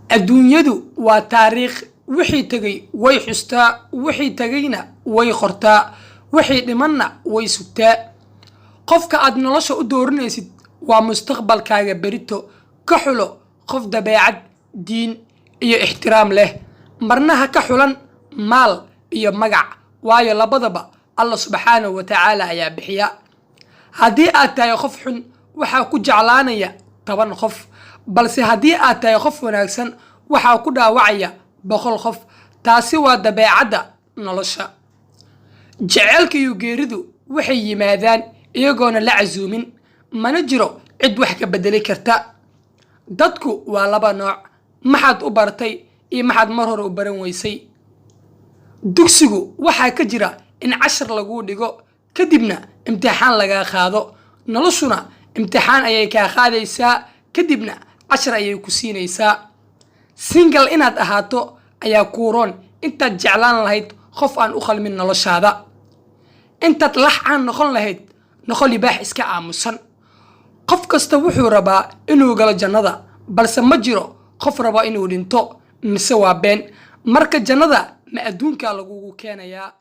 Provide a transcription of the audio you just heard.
Adduunyadu waa taariikh. Wixii tegay way xustaa, wixii tegayna way qortaa, wixii dhimanna way sugtaa. Qofka aad nolosha u dooranaysid waa mustaqbalkaaga berito. Ka xulo qof dabeecad, diin iyo ixtiraam leh. Marna ha ka xulan maal iyo magac, waayo labadaba Alla subxaanahu wa tacaala ayaa bixiya. Haddii aad tahay qof xun, waxaa ku jeclaanaya 10 qof, balse haddii aad tahay qof wanaagsan, waxaa ku dhaawacaya 100 qof. Taasi waa dabeecadda nolosha. Jaceylka iyo geeridu waxay yimaadaan iyagoona la casuumin, mana jiro cid wax ka bedeli karta. Dadku waa laba nooc: maxaad u baratay iyo maxaad mar hore u baran weysay. Dugsigu waxaa ka jira in cashar laguu dhigo, kadibna imtixaan lagaa qaado. Noloshuna imtixaan ayay kaa qaadaysaa, kadibna cashar ayay ku siinaysaa. Single inaad ahaato ayaa kuuroon intaad jeclaan lahayd qof aan u qalmin noloshaada. Intaad lax caan noqon lahayd, noqo libaax iska aamusan. Qof kasta wuxuu rabaa inuu galo jannada, balse ma jiro qof raba inuu dhinto. Mise waa been? Marka jannada ma adduunkaa lagugu keenayaa?